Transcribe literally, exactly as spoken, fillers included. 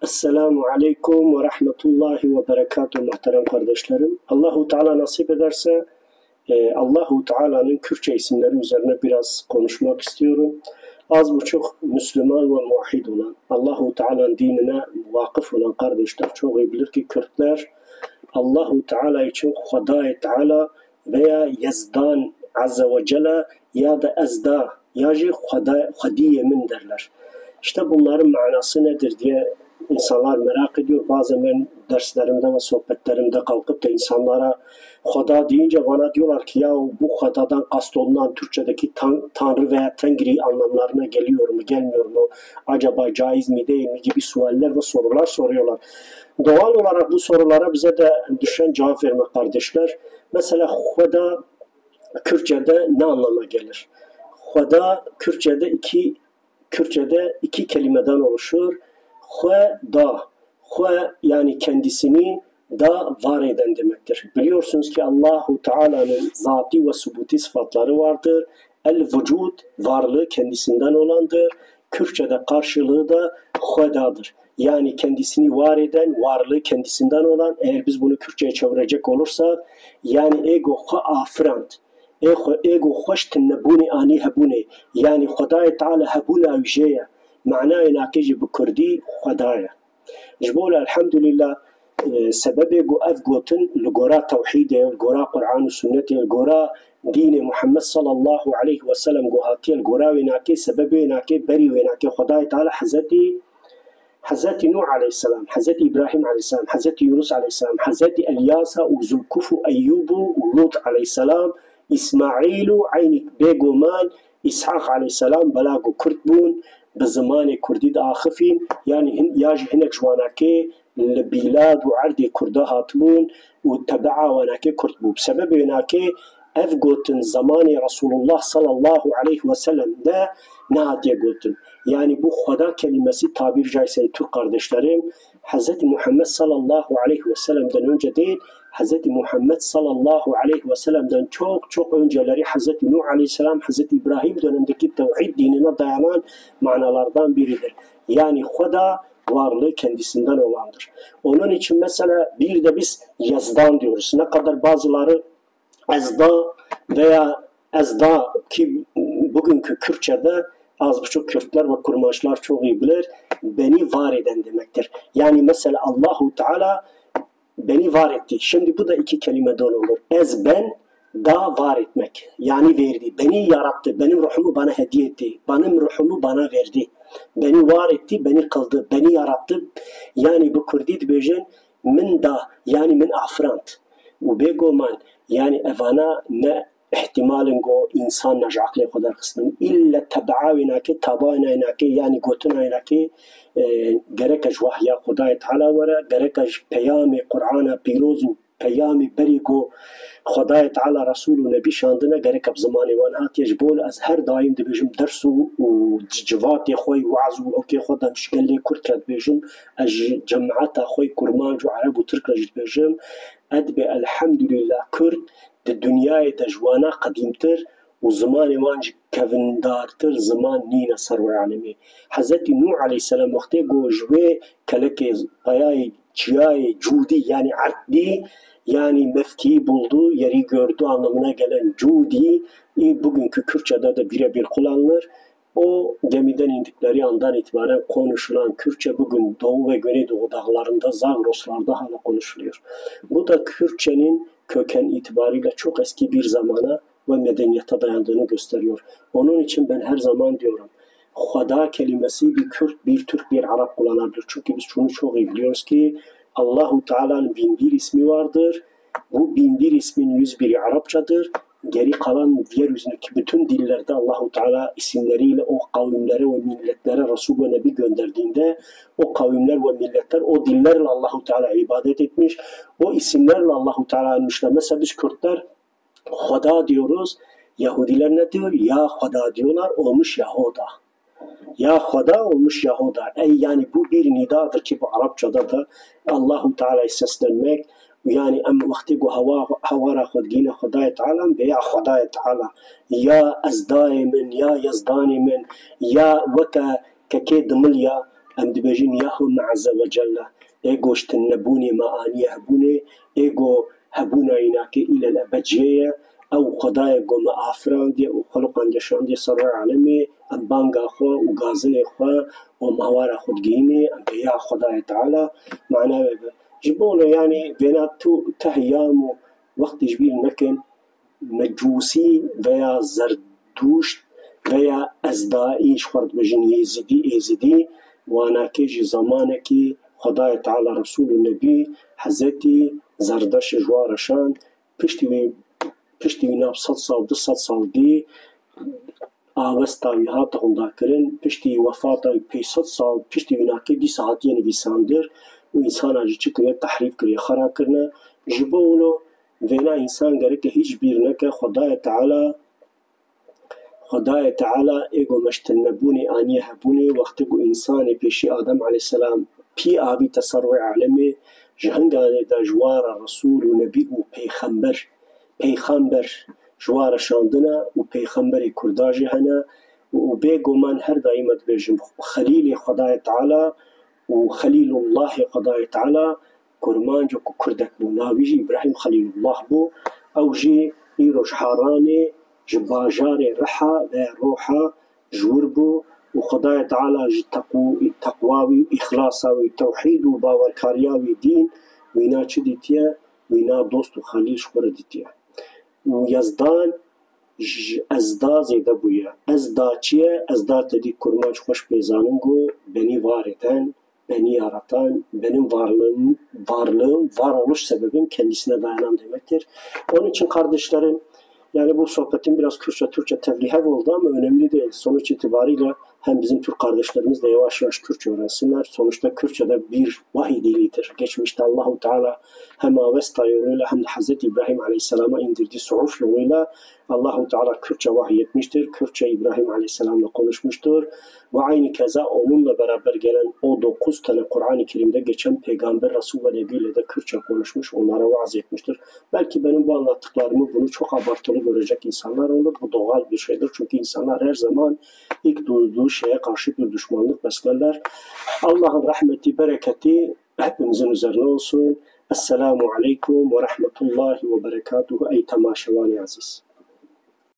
Esselamu aleyküm ve rahmetullahi ve berekatuhu muhterem kardeşlerim. Allahu Teala nasip ederse, e, Allahu Teala'nın Kürtçe isimleri üzerine biraz konuşmak istiyorum. Az buçuk Müslüman ve muvahhid olan, Allahu Teala'nın dinine vakıf olan kardeşler çok iyi bilir ki Kürtler Allahu Teala için Xwedayê Teala veya Yezdan Azze ve Celle ya da Ezda ya jî Xweda-, Xwediyê min derler. İşte bunların manası nedir diye insanlar merak ediyor. Bazen ben derslerimde ve sohbetlerimde kalkıp da insanlara Xweda deyince bana diyorlar ki ya bu Xwedadan kastolunan Türkçedeki tan-, Tanrı veya Tengri anlamlarına geliyor mu, gelmiyor mu? Acaba caiz mi, değil mi gibi sualler ve sorular soruyorlar. Doğal olarak bu sorulara bize de düşen cevap vermek kardeşler. Mesela Xweda Kürtçe'de ne anlama gelir? Xweda Kürtçe'de iki Kürtçe'de iki kelimeden oluşur. Xwe da. Xwe yani kendisini, da var eden demektir. Biliyorsunuz ki Allahu Teala'nın zati ve subuti sıfatları vardır. El vücud, varlığı kendisinden olandır. Kürtçe'de karşılığı da Xweda'dır. Yani kendisini var eden, varlığı kendisinden olan, eğer biz bunu Kürtçe'ye çevirecek olursak, yani ego xwe afirand. Ê xwe, ego xweş tinebûnê anî hebûnê. Yanî Xwedayê Teala hebûna wî jê ye. Manayê nakê jî bi kurdî Xweda ye. Ji bo li elhamdulillah, e, sebebê ku ev gotin li gora tewhîdê, li gora Qur'an û Sunnetê, li gora dînê Muhammed sallallahu aleyhi ve sellem ku hatiye li gora wê nakê, sebebê wê nakê, berî wê nakê Xwedayê Teala Hezretî Hezretî Nûh aleyhisselam, Hezretî Îbrahîm aleyhisselam, Hezretî Yûnus aleyhisselam, Hezretî Elyasa û Zulkuf û Eyyûb û Lût aleyhisselam, Îsmaîl û eynî bêguman Îshaq aleyhisselam bela ku Kurd bûn, bi zimanê Kurdî diaxifîn, yanî hin-, ya jî hinek ji wanakê li bîlad û erdê Kurda hatibûn û tebea wanakê Kurd bû. Bi sebebê winakê ev gotin zemanê Resulullah sallallahu aleyhi ve sellem de nehatiye gotin. Yani bu Xweda kelimesi tabir caizse Türk kardeşlerim, Hz. Muhammed sallallahu aleyhi ve sellem'den önce değil, Hz. Muhammed sallallahu aleyhi ve sellem'den çok çok önceleri Hz. Nuh aleyhisselam, Hz. İbrahim dönemindeki tevhid dinine dayanan manalardan biridir. Yani Xweda varlığı kendisinden olandır. Onun için mesela bir de biz Yezdan diyoruz. Ne kadar bazıları Ezda veya Ezda ki bugünkü Kürtçe'de az buçuk Kürtler ve Kurmançlar çok iyi bilir, beni var eden demektir. Yani mesela Allahu Teala beni var etti. Şimdi bu da iki kelimeden olur. Ez ben, da var etmek. Yani verdi. Beni yarattı. Benim ruhumu bana hediye etti. Benim ruhumu bana verdi. Beni var etti, beni kıldı, beni yarattı. Yani bu Kurdî dibêjin, min da, yani min afirand. Û bêguman, yani evana ne ihtimal in ku însan ne ji eqlê xwe derxist bin. Îlle tebia wê nake, taba wê nake, yanî gotina wê nake, e, gereke ji wahya Xwedayê Teala were, gereke ji peyamê Qur'ana pîroz û peyamê berî ku Xwedayê Teala Resûl û Nebî şandine, gereke bi zimanê wan hatiye. Ji bo li ez her daîm dibêjim ders û, û ci-, civatê xwe yê weaz û okê xwe de ji gelê Kurd re dibêjim, ez ji cemata xwe yê Kurmanc û Ereb û Tirk re jî dibêjim, edibê elhamdulillah Kurd di dinyayê de ji wana qedîmtir û zimanê wan jî kevindartir ziman nîne serwê alemê. Hezretî Nûh aleyhisselam wextê ku ji wê kelekê peyayê çiyayê Cûdî, yanî erd dî, yanî mevkî buldu, yeri gördü anlamına gelen Cûdî, e, bugünkü Kürtçe'de de birebir kullanılır. O gemiden indikleri andan itibaren konuşulan Kürtçe bugün Doğu ve Güneydoğu dağlarında, Zagroslarda hala konuşuluyor. Bu da Kürtçenin köken itibariyle çok eski bir zamana ve medeniyete dayandığını gösteriyor. Onun için ben her zaman diyorum, Xweda kelimesi bir Kürt, bir Türk, bir Arap kullanabilir. Çünkü biz şunu çok iyi biliyoruz ki Allahu Teala'nın bin bir ismi vardır. Bu bin bir ismin yüz biri Arapçadır. Geri kalan yeryüzündeki bütün dillerde Allahu Teala isimleriyle o kavimlere ve milletlere Resul ve Nebi gönderdiğinde o kavimler ve milletler o dillerle Allahu Teala ibadet etmiş, o isimlerle Allahu Teala anmışlar. Mesela biz Kürtler Xweda diyoruz, Yahudiler ne diyor? Ya Xweda diyorlar, olmuş Yahoda. Ya Xweda olmuş Yahoda. Ey, yani bu bir nidadır ki bu Arapçada da Allahu Teala'yı seslenmek, yani em wextê ku hewa, hewara xwe digihîne Xwedayê Teala, bê ya Xwedayê Teala, ya Ezdayê min, ya Yezdanê min, ya weke kekê dimil ya, Em dibêjin Yahwe me Ezze ve Celle, ê go ji tinebûnê me aniye hebûnê, ê go hebûna înakê îlel ebed jê ye, ew Xwedayê go me afirandiye û xwe li qandeşandiye ser rê alemê, em banga xwe û gazinê xwe û mewara xwe digihînê, em bê ya Xwedayê Teala, mana wê be. Ji bo wilo, yanî, vêna tu teh yam û wextî ji bîr nekin, Mecûsî veya Zerdûşt veya Ezdaî, ji xwe re dibêjin Yêzidî, Êzidî, wanakê ji zemanekî Xwedayê Teala, Resûl û Nebî, Hezretî Zerdeşt ji wa re şand, piştî wî, piştî wî nav sed sal, du sed sal dî, Avesta wî hate hundakirin, piştî wefata wî pênc sed sal, piştî wî nakê dîsa hatiye nivîsandir û însana jî çi kiriye, tehrîf kiriye, xera kirine. Ji bo wilo vêna însan gereke hîç bîr neke, Xwedayê Teala, Xwedayê Teala ê go me ji tinebûnê aniye hebûnê, wextê ku însanê pêşî Adem aleyhisselam pî avîte ser wê alemê, ji hinganê de ji wa re Resûl û Nebî û Pêxember, Pêxember ji wa re şandine û Pêxemberê Kurda jî hene û bêguman her daîm ez dibêjim, Xelîlê Xwedayê Teala û Xelîlullahê Xwedayê Teala Kurmanc ku Kurdek bû, navî jî Îbrahîm Xelîlullah bû. Ew jî îro ji Haranê, ji bajarê Riha ve Roha ji wir bû û Xwedayê Teala ji teqw-, teqwa wî, îxlasa wî, tewhîd û bawerkariya wî dîn, wîna çi dîtiye? Wîna dost û xelîl ji xwe re dîtiye. Û Yezdan ji Ezda zêde bûye. Ezda çi ye? Ezda te dî Kurmanc xweş pê zanin ku benî varêten, benî yaratan, benim varlığım, varlığım, varoluş sebebim kendisine dayanan demektir. Onun için kardeşlerim, yani bu sohbetim biraz Kürtçe, Türkçe tevlihev oldu ama önemli değil. Sonuç itibariyle hem bizim Türk kardeşlerimiz de yavaş yavaş Kürtçe öğrensinler. Sonuçta Kürtçe de bir vahiy dilidir. Geçmişte Allahu Teala hem Avesta yoluyla hem de Hazreti İbrahim Aleyhisselam'a indirdiği suhuf yoluyla Allahu Teala Kürtçe vahiy etmiştir. Kürtçe İbrahim Aleyhisselam'la konuşmuştur. Ve aynı keza onunla beraber gelen o dokuz tane Kur'an-ı Kerim'de geçen peygamber, Resul ve Nebiyle de Kürtçe konuşmuş, onlara vaaz etmiştir. Belki benim bu anlattıklarımı, bunu çok abartılı görecek insanlar olur. Bu doğal bir şeydir. Çünkü insanlar her zaman ilk duyduğu şeye karşı bir düşmanlık beslerler. Allah'ın rahmeti, bereketi hepimizin üzerine olsun. Esselamu aleyküm ve rahmetullahi ve berekatuhu ey temaşevanê ezîz.